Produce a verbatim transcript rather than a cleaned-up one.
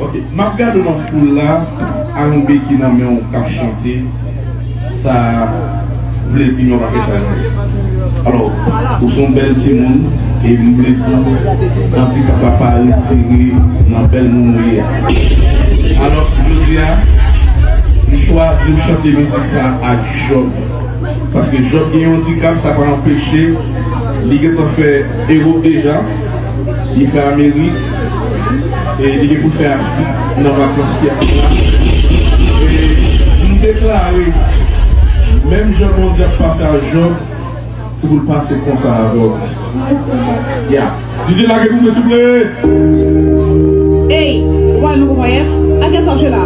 Ok, m ap gade w nan foul la, aranbe ki nan men w k ap chante, sa vle di yon pakèt bagay. Alò, ou se yon bèl timoun, e m vle di w, andikap la pa retire nan bèl moun ou ye a. Alò, jodi a, m chwazi m chante mizik sa ak Jòb. Paske Jòb gen yon andikap, sa pa anpeche li gentan fè Ewòp deja, li fè Amerik, e li gen pou fè Afrik nan vakans ki ap vini la. E m deklare, menm jan Bondye ap pase ak Jòb, se pou l pase konsa avè w. Ya. D J lage pou mwen, souple! Ey, ou pa wè nou konpranyen? Nan kiyès w ap jwe la?